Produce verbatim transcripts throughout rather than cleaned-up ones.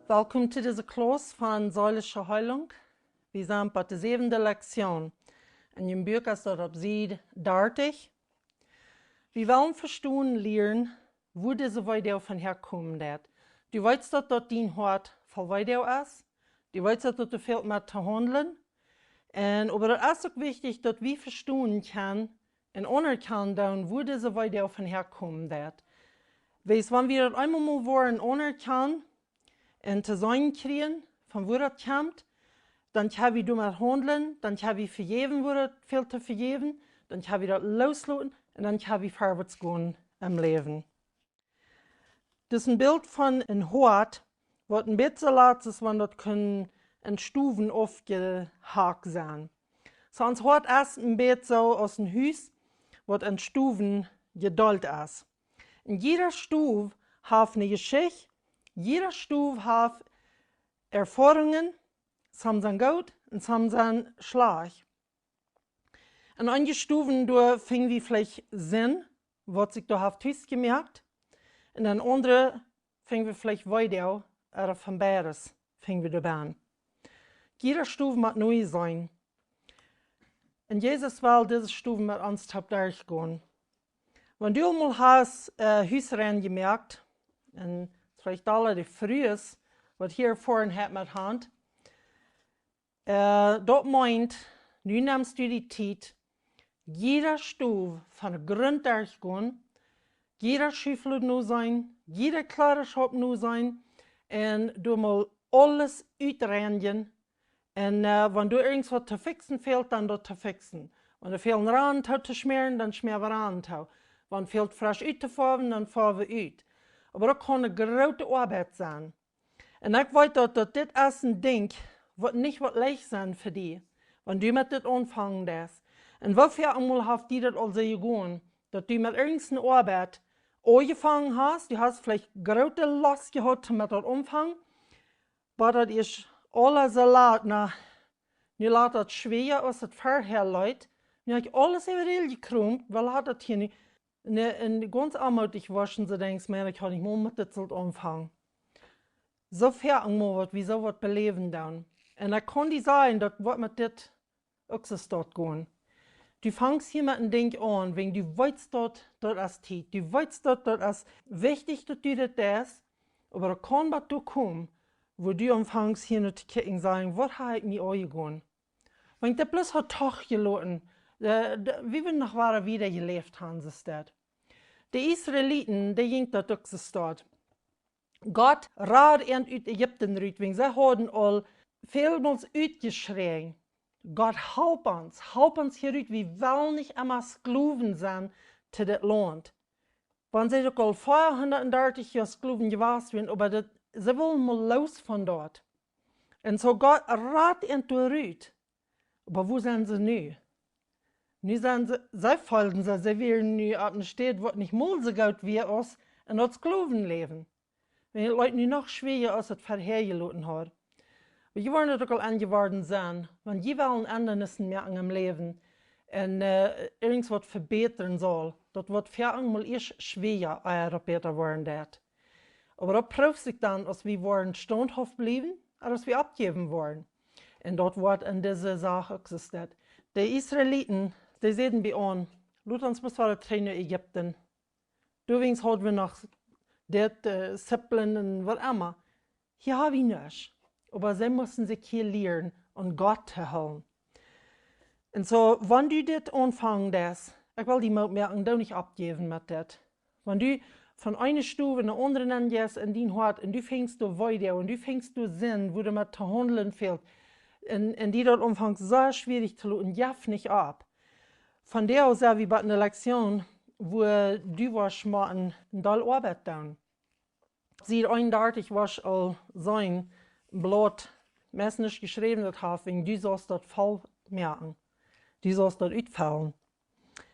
Welkom to dise Klauss von Seelische Heilung. Wie sent bie de säwende Lektion. En jun Buak es daut opp Sied dartich. Wie wellen vestonen lieren, wua dise Weedoag von häakomen deit. Du weetst daut, daut dien Hoat voll Weedoag es. Du weetst daut, daut du väl met to haundlen. Un, oba daut es uk wichtich, daut wie vestonen kjennen un aunerkjanen doonen, wua dise Weedoag von häakomen deit. Wiels wan wie daut eemol mol woaren aunerkjanen un to seenen kjrieen, von wua daut kjemt, dan kjenn wie doamet haundlen, dan kjenn wie vejäwen, wua daut fält to vejäwen, dan kjenn wie daut loosloten un dan kjenn wie verwoats gonen em Läwen. Dit es een Bilt von een Hoat, waut een bät soo lat es, wan daut kunn en Stowen aufjehakt sennen. Soo ons Hoat es een bät soo aus een Hus, waut en Stowen jedeelt es. Un jieda Stow haft eene Jeschicht, jieda Stow haft Erfoarungen, some sent goot un some sent schlajcht. En eenje Stowen doa finj wie veleicht Senn, waut sikj doa haft tus jemoakt, un en aundre finj wie veleicht Weedoag, ooda von beides finj wie doa benn. Jieda Stow mott nie sennen. Un Jesus well dise Stow met ons toop derchgonen. Wan du mol hast äh, Hus rein jemoakt, un veleicht aule de Frues, waut hia Erfoarunk haben met Haunt, äh, daut meent, nu nemst du de Tiet, jieda Stow von Grunt derchgonen, jieda Schufflod noseenen, jieda Kjleedaschaup noseenen, un doa mol aules utreinjen. Un äh, wan doa irjent waut to fixen fält, dan daut to fixen. Wan doa fält Ranen too to schmäaren, dan schmäa wie Ranen too. Wan fält fresch uttofoawen, dan foaw wie ut. Oba daut kaun eene groote Oabeit sennen. Un ekj weet daut, daut dit es een Dinkj, waut nich woat leicht sennen fa die, wan du met dit aunfangen deist. Un woo väl mol haft die daut aul soo jegonen, daut du met irjent eene Oabeit aunjefongen hast, du hast veleicht groote Lost jehaut met daut aunfangen, oba daut es aules soo lat, na, nu lat daut schwoa aus et verhäa leet. Nu hab ekj aules äwa de Hiel jekromt, woo lat daut hia nu? Ne, un gaunz aunmootich woaren, soo denkjst, Mensch, ekj haud nich mol met dit sullt aunfangen. Soo väl mol waut wie soo waut beläwen doonen. Un ekj kaun die sajen, daut woat met dit uk soo stoakj gonen. Du fangst hia met een Dinkj aun, wäajen du weetst daut, daut es Tiet. Du weetst daut, daut es wichtich, daut du dit deist, oba daut kaun waut doa komen, wua du aunfangst hia no to kjikjen, sajen, waut hab ekj mie aunjegonen? Wan ekj daut bloos haud doch jeloten, äh, de, wie wudden noch wada wieda jeläft haben, soo es daut. De Israeliten, dee jinkj daut uk soo stoakj. Gott rad an ut Ägipten rut, wäajen see hauden aul välmols utjeschräajen: Gott, halp ons, halp ons hia rut, wie wellen nich emma Sklowen sennen to dit Launt. Wan see uk aul veahundatdartich Joa Sklowen jewast wieren, oba daut, see wullen mol loos von doa. Un soo Gott rad an doa rut. Oba wua sent see nu? Nu sent see, see feelden, see, see wieren nu opp eene Städ, waut nich mol soo goot wia aus en daut Sklowenläwen. Wäajen et leet nu noch schwoa aus et verhäa jeloten haud. Oba jie woaren daut uk aul enjeworden sennen, wan jie wellen Endrungen moaken em Läwen un äh, irjent waut vebätren sellen, daut woat väl mol ieescht schwoa, ea daut bäta woaren deit. Oba daut prooft sikj dan, aus wie woaren staunthauft bliewen, ooda aus wie oppjäwen woaren. Un daut woat en dise Sach uk soo sennen. De Israeliten, dee säden bie an: Lot ons bloos wada trigj no Ägipten. Doawäajen haud wie noch dit, äh, Zippeln un waut emma. Hia hab wie nuscht. Oba see musten sikj hia lieren, aun Gott to hoolen. Un soo, wan du dit aunfangen deist, ekj well die Moot moaken, doo nich oppjäwen met dit. Wan du von eene Stow en de aundre nenjeist en dien Hoat, un du finjst doa Weedoag, un du finjst doa Sind, wua doa met to haundlen fält, un, un die daut aunfangt sea schwierich to loten, jeff nich opp. Vondoag sent wie bie eene Lektion, wua du woascht motten een Deel Oabeit doonen. Sied eenundartich woascht aul seenen, een Blaut, meist nich jeschräwen, daut haft, wäajen du sust daut voll moaken. Du sust daut utfellen.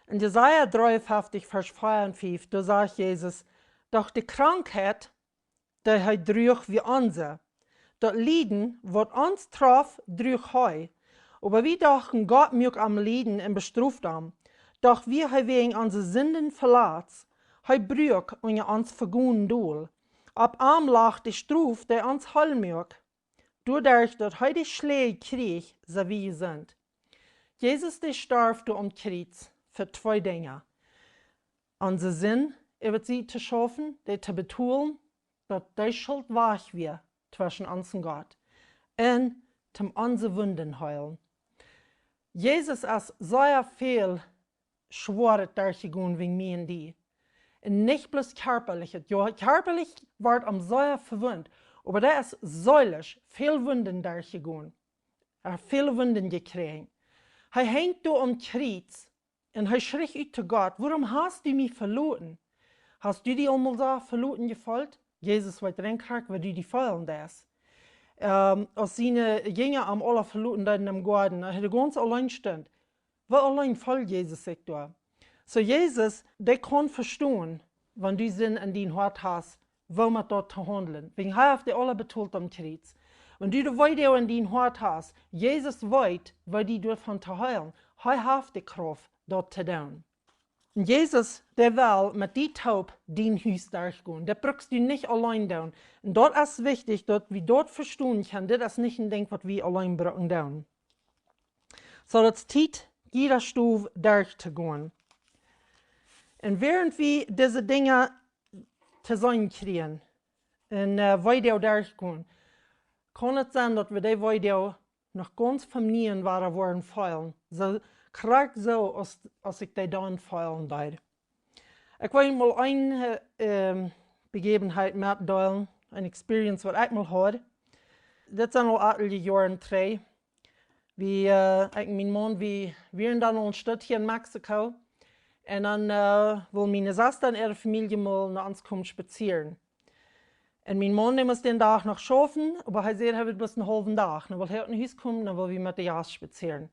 En Jesaja dreeunfeftich, Varsch vea un fief, doa sajcht Jesus: Doch de Krankheit, dee hee druach, wia onse. Daut Lieden, waut ons troff, druach hee. Oba wie dochten, Gott muak am lieden un bestroft am. Doch wia hee wäajen onse Sinden veletzt, hee bruak unja ons Vegonen dol. Opp am lach de Strof, dee ons heil muak, doaderch daut hee de Schläaj kjrieech, sent wie jesunt. Jesus, dee storf doa aum Kjriez fa twee Dinja: onse Sind äwa sikj to schaufen, dee to betolen, daut dee Schult wajch wia tweschen ons un Gott, un toom onse Wunden heilen. Jesus es sea väl Schwoaret derchjegonen wäajen mie un die. Un nich bloos kjarpalich. Jo, kjarpalich wort am sea vewunt, oba dee es seelisch väl Wunden derchjegonen. Hee haft väl Wunden jekjräajen. Hee henjt doa aum Kjriez un hee schriecht ut to Gott: Wuarom hast du mie veloten? Hast du die aul mol soo veloten jefeelt? Jesus weet krakjt, woo du die feelen deist. Ähm, aus siene Jinja am aula veloten deeden em Goaden, aus hee doa gaunz auleen stunt, woo auleen feeld Jesus sikj doa? Soo Jesus, dee kaun vestonen, wan du Sind en dien Hoat hast, woo met daut to haundlen. Wäajen hee haft dee aula betolt aum Kjriez. Wan du de Weedoag en dien Hoat hast, Jesus weet, woo die doavon to heelen. Hee haft de Krauft, daut to doonen. Un Jesus, dee well met die toop dien Hus derchgonen. Daut brukst du nich auleen doonen. Un daut es wichtich, daut wie daut vestonen kjennen. Dit es nich een Dinkj, waut wie auleen brucken doonen. Soo, daut es Tiet, jieda Stow derchtogonen. Un wäarent wie dise Dinja to seenen kjrieen un, äh, Weedoag derchgonen, kaun et sennen, daut wie dee Weedoag noch gaunz von nieem wada woaren feelen. Soo, krakjt soo, aus, aus ekj dee dan feelen deed. Ekj well mol eene, äh, ähm, Bejäwenheit metdeelen, eene Experience, waut ekj mol haud. Dit sent aul atelje Joaren trigj. Wie, äh, ekj un mien Maun, wie wieren dan aul een Stoot hia en Mexiko. Un dan, äh, wull miene Sesta un äare Famielje mol no ons komen spazieren. Un mien Maun, dee must dän Dach noch schaufen, oba hee säd, hee wudd bloos eenen haulwen Dach. Dan wull hee uk no Hus komen, dan wull wie met de Jast spazieren.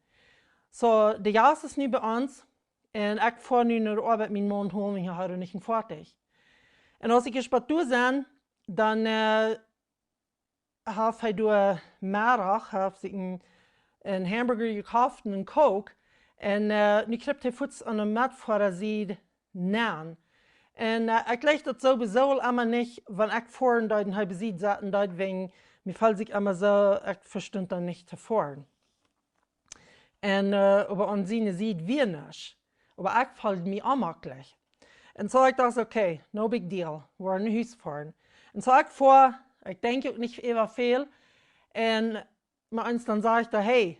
Soo, de Jast es nu bie ons. Un ekj foa nu no de Oabeit mienen Maun holen, wiels hee haud nich een Foatich. Un aus ekj ieescht bie doa sie, dan, äh, haft hee doa Meddach, haft sikj een, een Hamburger jekoft un een Coke. Un, äh, nu kjriept hee fuaz aun de Metfoarasied nenn. Un, äh, ekj jleich daut sowieso aul emma nich, wan ekj foaren deed un hee bie Sied saut, un daut wia, mie feeld sikj emma soo, ekj vestunt dan nich to foaren. Un, äh, oba aun siene Sied wia nuscht. Oba ekj feeld mie onjemaklich. Un soo ekj docht, okay, no big deal, wie woaren no Hus foaren. Un soo ekj foa, ekj denkj uk nich äwa väl. Un, mau eent dan saj ekj doa, hey,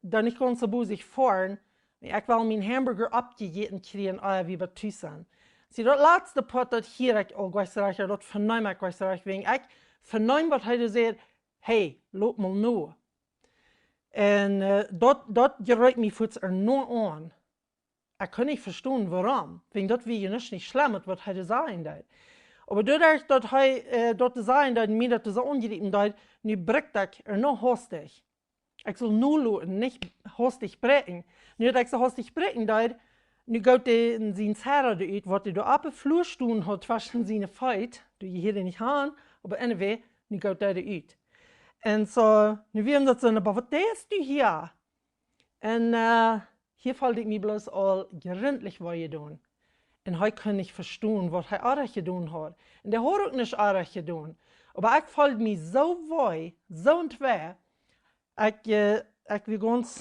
dan nich gaunz soo busy foaren, wiels ekj well mienen Hamburger oppjejäten kjrieen, ea wie bie Tus sent. See, daut latste Poat, daut hia ekj aul, ekj saj, daut veneem ekj, ekj saj, wiels ekj veneem, waut hee doa säd, hey, lot mol no. Un, äh, daut, daut jreep mie fuaz ea no aun. Ekj kunn nich vestonen, wuarom. Wiels daut wia je nuscht nich schlemm, waut hee doa sajen deed. Oba doaderch, daut hee, äh, daut doa sajen deed, mie daut soo aunjriepen deed, nu bräakj ekj ea no haustich. Ekj sull no loten, nich haustich bräakjen. Nu daut ekj soo haustich bräakjen deed, nu goot hee en sien Zera doa ut, waut hee doa oppe Flua stonen haud tweschen siene Feet, dee hia nich aun, oba anyway, nu goot hee doa ut. Un soo, nu wia am daut soo, oba waut deist du hia? Un, äh, hia feeld ekj mie bloos aul jrintlich wee jedonen. Un hee kunn nich vestonen, waut hee oajch jedonen haud. Un dee haud uk nuscht oajch jedonen. Oba ekj feeld mie soo wee, soo entwee. Ekj, äh, ekj wia gaunz,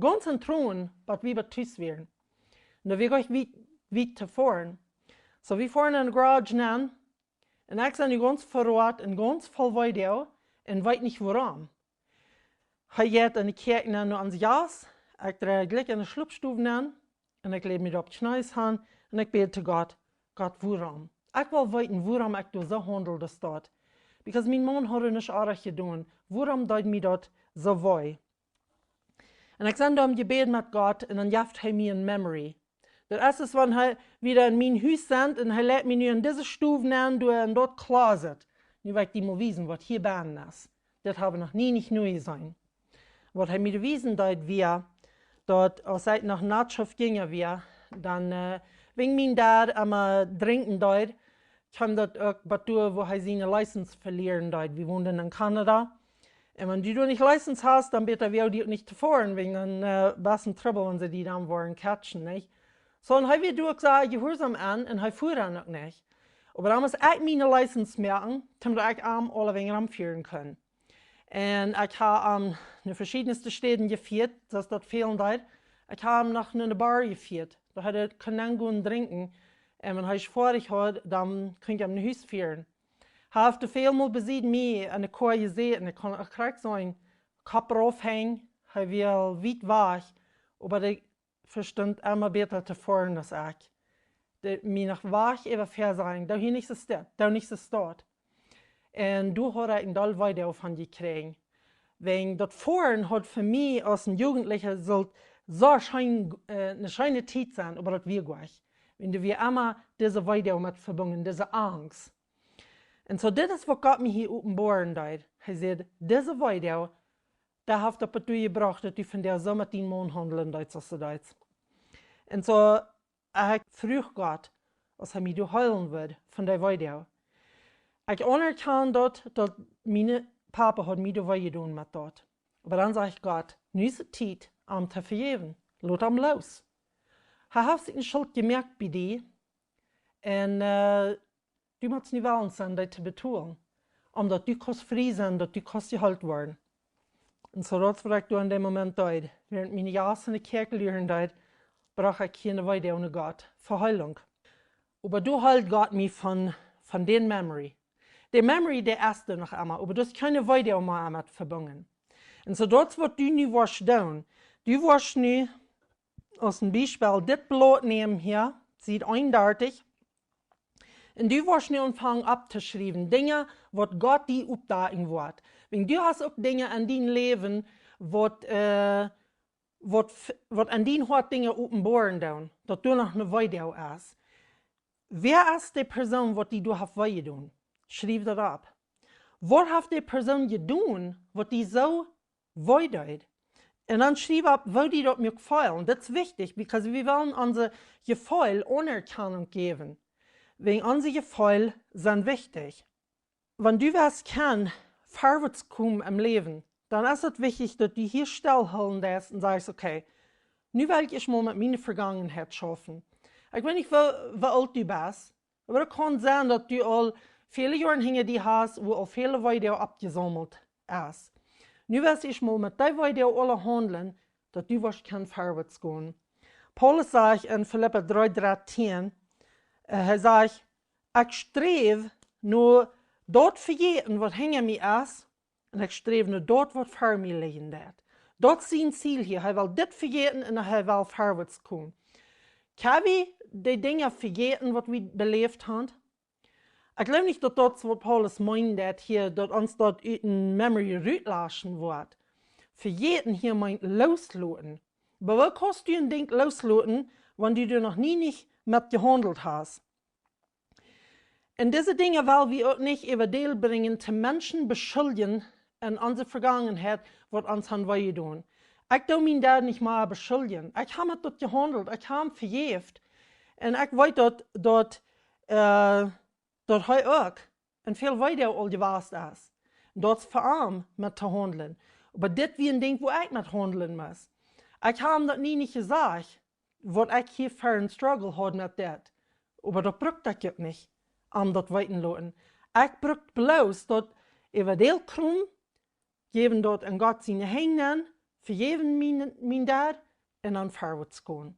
gaunz en Tronen, waut wie bie Tus wieren. Un doa wia ekj wiet, wiet to foaren. Soo, wie foaren en de Garage nenn. Un ekj sie nu gaunz veroat un gaunz voll Weedoag un weet nich wuarom. Hee jeit en de Kjäakj nenn no onse Jast. Ekj drei jlikj en de Schlopstow nenn. Un ekj läd mie doa opp Kjnees han. Un ekj bäd to Gott. Gott, wuarom? Ekj well weeten, wuarom ekj doa soo haundel aus daut. Because mien Maun haud nuscht oajch jedonen. Wuarom deed mie daut soo wee? Un ekj sie doa em Jebäd met Gott un dan jeft hee mie een memory. Daut es, aus wan hee wada en mien Hus sent un hee leit mie nu en dise Stow nenn, doa en daut closet. Nu well ekj die mol wiesen, waut hia bennen es. Daut hab ekj noch nie nich nu jeseenen. Waut hee mie wiesen deed, wia, daut aus ekj noch Natschoft jinja wia, dan, äh, wiels mien Dad emma drinkjen deed, kjeem daut uk bat doa, wua hee siene license velieren deed. Wie wonden en Kanada. Un wan du doa nich license hast, dan bäta wia die uk nich to foaren, wiels dan, äh, best en Trubbel, wan see die dan woaren catchen, nich? Soo, un hee wia doa uk soo jehuarsom aun un hee fua dan uk nich. Oba dan must ekj miene License moaken, toom daut ekj am aule Wenj rom fieren kunn. Un ekj hab am no veschiedne Städen jefieet, soo aus daut fälen deed. Ekj hab am noch no ne Bar jefieet. Doa haud hee kunnen gonen drinkjen. Un wan hee foadich wia, dan kunn ekj am no Hus fieren. Hee haft väl mol bie mie aun de Koa jesäten. Ekj kunn uk krakjt seenen Kopp rauf henjen. Hee wia wiet wajch. Oba hee vestunt emma bäta to foaren aus ekj. Dee mie noch wajch äwa väasajen: Doo hia nich soo stell, doo nich soo stell. Un doa haud ekj een doll Weedoag von jekjräajen. Wäajen daut Foaren haud fa mie aus een Jugentlicha sull soo scheen, äh, ne scheene Tiet sennen, oba daut wia goa nich. Wäajen doa wia emma dise Weedoag met vebungen, dise Angst. Un soo, dit es waut Gott mie hia openboaren deed. Hee säd: Dise Weedoag, dee haft daut doatoo jebrocht, daut du vondoag soo met dien Maun haundlen deist, aus du deist. Un soo, ekj fruach Gott, aus hee mie doa heelen wudd von dee Weedoag. Ekj aunerkjan daut, daut mien Papa haud mie doa wee jedonen met daut. Oba dan säd ekj: Gott, nu es et Tiet, am to vejäwen. Lot am loos. Hee haft sikj ne Schult jemoakt bie die. Un, äh, du motst nu wellens sennen, dee to betolen, om daut du kaust frie sennen, daut du kaust jeheelt woaren. Un soo daut, waut ekj doa en däm Moment deed, wäarent miene Jast en de Kjäakj luren deed, brocht ekj hia ne Weedoag no Gott fa Heelunk. Oba doa heeld Gott mie von, von dän Memory. De Memory, dee es doa noch emma, oba doa es kjeene Weedoag mea met vebungen. Un soo daut, waut du nu woascht doonen, du woascht nu, aus een Biespel, dit Blaut nämen hia, Sied eenundartich, un du woascht nu aunfangen opptoschriewen, Dinja, waut Gott die oppdakjen woat. Wäajen du hast uk Dinja en dien Läwen, waut, äh, waut f-, waut en dien Hoat Dinja openboaren doonen, daut doa noch ne Weedoag es. Wäa es de Persoon, waut die doa haft wee jedonen? Schriew daut opp. Waut haft de Persoon jedonen, waut die soo wee deed? Un dan schriew opp, woo die daut muak feelen. Daut es wichtich, because wie wellen onse Jefeel Aunerkjanunk jäwen. Wäajen onse Jefeel sent wichtich. Wan du west kjennen verwoats komen em Läwen, dan es et wichtich, daut du hia stellhoolen deist un sajchst: Okay, nu well ekj ieescht mol met miene Vergangenheit schaufen. Ekj weet nich, woo, woo oolt du best, oba daut kaun sennen, daut du aul väle Joaren hinja die hast, wua aul väl Weedoag oppjesaumelt es. Nu west ieescht mol met dee Weedoag aule haundlen, daut du woascht kjennen verwoats gonen. Paulus sajcht en Filippa dree, dartieen, äh, hee sajcht: Ekj sträw no daut vejäten, waut hinja mie es, un ekj sträw no daut, waut ver mie lijen deit. Daut es sien Ziel hia. Hee well dit vejäten un hee well verwoats komen. Kjenn wie de Dinja vejäten, waut wie beläft haben? Ekj jleew nich, daut daut es, waut Paulus meent, daut hia, daut ons daut ut de Memory rutlaschen woat. Vejäten hia meent loosloten. Oba woo kaust du een Dinkj loosloten, wan du doa noch nie nich met jehaundelt hast? Un dise Dinja well wie uk nich äwa Deel brinjen, to Menschen beschuldjen en onse Vergangenheit, waut ons haben wee jedonen. Ekj doo mienen Dad nich mea beschuldjen. Ekj hab met daut jehaundelt, ekj hab am vejäft. Un ekj weet daut, daut, äh, daut hee uk en väl Weedoag aul jewast es. Daut es fa am met to haundlen. Oba dit wia een Dinkj, wua ekj met haundlen must. Ekj hab am daut nie nich jesajcht, waut ekj hia fa een Struggle haud met dit. Oba daut brukt ekj uk nich, am daut weeten loten. Ekj brukt bloos daut äwa Deel krumen, jäwen daut en Gott siene Henj, vejäwen mien, mien Dad, un dan verwoats gonen.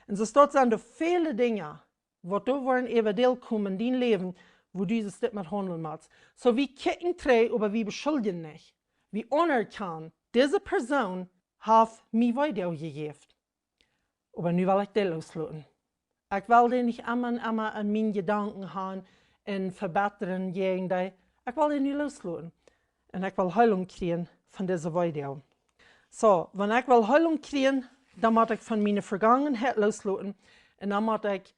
Un soo daut sent doa väle Dinja, waut doa woaren äwa Deel komen en dien Läwen, wua du dit met haundlen motst. Soo, wie kjikjen trigj, oba wie beschuldjen nich. Wie aunerkjanen, dise Persoon haft mie Weedoag jejäft. Oba nu well ekj dee loosloten. Ekj well dee nich emma un emma en miene Jedanken haben un vebittren jäajen dee. Ekj well dee nu loosloten. Un ekj well Heelunk kjrieen von dise Weedoag. Soo, wan ekj well Heelunk kjrieen, dan mott ekj von miene Vergangenheit loosloten. Un dan mott ekj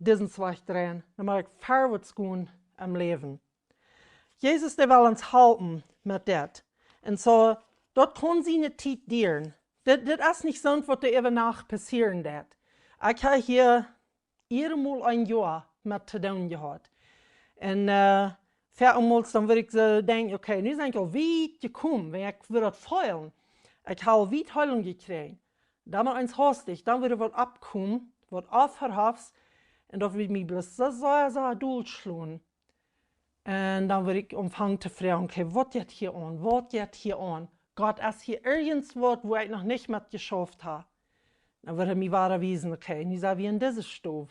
disen Wajch dreien, dan mott ekj verwoats gonen em Läwen. Jesus, dee well ons halpen met dit. Un soo, daut kaun siene Tiet dieren. Dit, dit es nich soont, waut doa äwa Nacht passieren deit. Ekj hab hia ea mol een Joa met to doonen jehaut. Un, äh, väamols dan wudd ekj soo denkjen: Okay, nu sie ekj aul wiet jekomen, wan ekj wudd daut feelen. Ekj hab aul wiet Heelunk jekjräajen. Dan mol eens haustich, dan wudd waut oppkomen, waut onverhofts. Un daut wudd mie bloos soo, soo, soo doll schlonen. Un dan wudd ekj aunfangen to froagen: "Okay, waut jeit hia aun? Waut jeit hia aun? Gott, es hia irjent waut, wua ekj noch nich met jeschauft hab?" Dan wudd hee mie wada wiesen: "Okay, nu sent wie en dise Stow.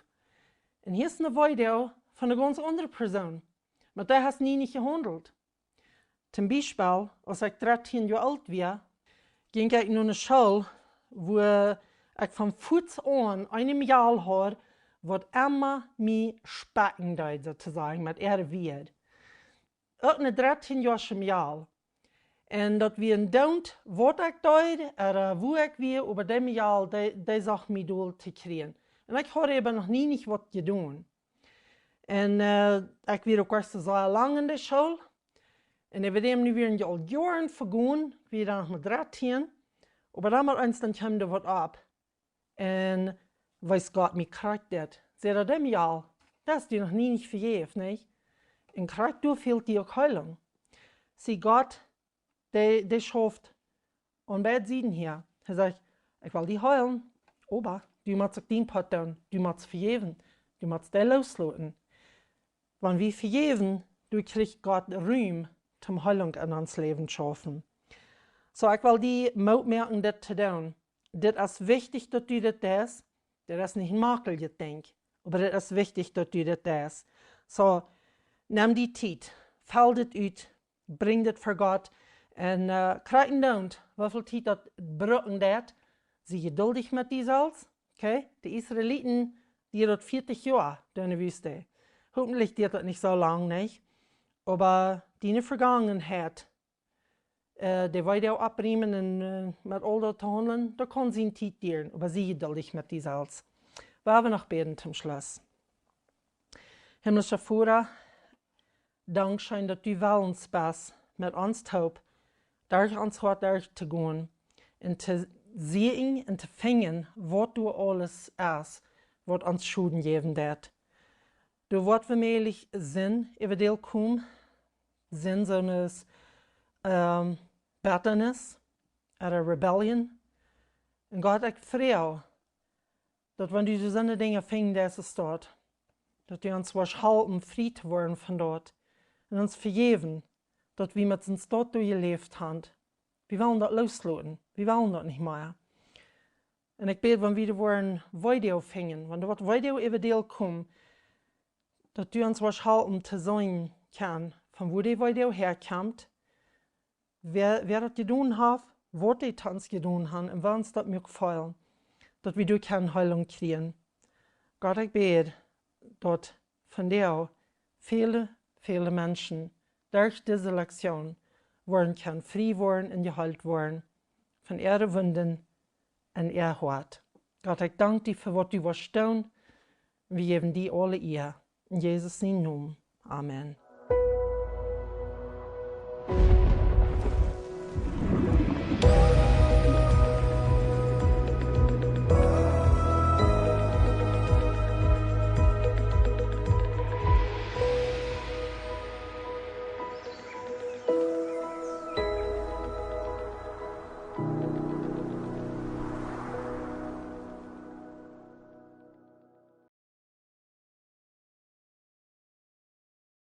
Un hia es een Video von eene gaunz aundre Persoon. Met dee hast du nie nich jehaundelt." Toom Biespel, aus ekj dartieen Joa oolt wia, jinkj ekj no eene School, wua ekj von Fuaz aun eenen Mejal haud, waut emma mie spekjen deed, soo to sajen, met äare Wieed. Uk een dartieen Joa Mejal. Un daut wia een Doont, waut ekj deed, ooda wua ekj wia, oba dee Mejal, dee, dee sach mie doll to kjrieen. Un ekj haud oba noch nie nich waut jedonen. Un, eh, ekj wia uk ieescht soo lang en de School. Un äwa däm nu wieren je aul Joaren vegonen, ekj wia dan noch mau dartieen. Oba dan met eens dan kjeem doa waut opp. Un wiest Gott mie krakjt dit. Säd hee: "Dee Mejal, daut es die noch nie nich vejäft, nä? Un krakjt doa fält die uk Heilunk." See, Gott, dee, dee schauft aun beid Sieden hia. Hee sajcht: "Ekj well die heelen, oba du motst uk dien Poat doonen, du motst vejäwen, du motst dee loosloten." Wan wie vejäwen, dan kjricht Gott Rum toom Heilunk en ons Läwen schaufen. Soo, ekj well die Moot moaken dit to doonen. Dit es wichtich, daut du dit deist. Dit es nich een maklijet Dinkj, oba dit es wichtich, daut du dit deist. Soo, nem die Tiet, feel dit ut, brinj dit ver Gott. Un, eh, krakjt endoont, woo väl Tiet daut brucken deit, sie jeduldich met die selfst. Okay? De Israeliten, dee daut vieetich Joa doa en de Wüste. Hopentlich diat daut nich soo lang, nä? Oba diene Vegangenheit, eh, de Weedoag oppriemen un, eh, met aul daut to haundlen, daut kaun siene Tiet dieren, oba sie jeduldich met die selfst. Wie wellen noch bäden toom Schluss. Himmlischa Voda, dankscheen, daut du wellens best, met ons toop derch ons Hoat derchtogonen un to seenen un to finjen, waut doa aules es, waut ons Schoden jäwen deit. Doa woat woomäajlich Sind äwa däl komen, Sind soo aus, ehm, Bettanis ooda Rebellion. Un Gott, ekj froag, daut wan du soone Dinja finjst, daut es daut, daut du ons woascht halpen frie to woaren von daut. Un ons vejäwen, daut wie met soon Staut doa jeläft haben. Wie wellen daut loosloten. Wie wellen daut nich mea. Un ekj bäd, wan wie doa woaren Weedoag finjen, wan doa waut Weedoag äwa däl komen, daut du ons woascht halpen to seenen kjennen, von wua dee Weedoag häakjemt, wäa, wäa daut jedonen haft, waut dee to ons jedonen haben un woo ons daut muak feelen, daut wie doa kjennen Heilunk kjrieen. Gott, ekj bäd, daut vondoag väle, väle Menschen derch dise Lektion woaren kjennen frie woaren un jeheelt woaren von äare Wunden un äa Hoat. Gott, ekj dank die fa waut du woascht doonen. Wie jäwen die aule Ea. En Jesus sienen Nomen. Amen.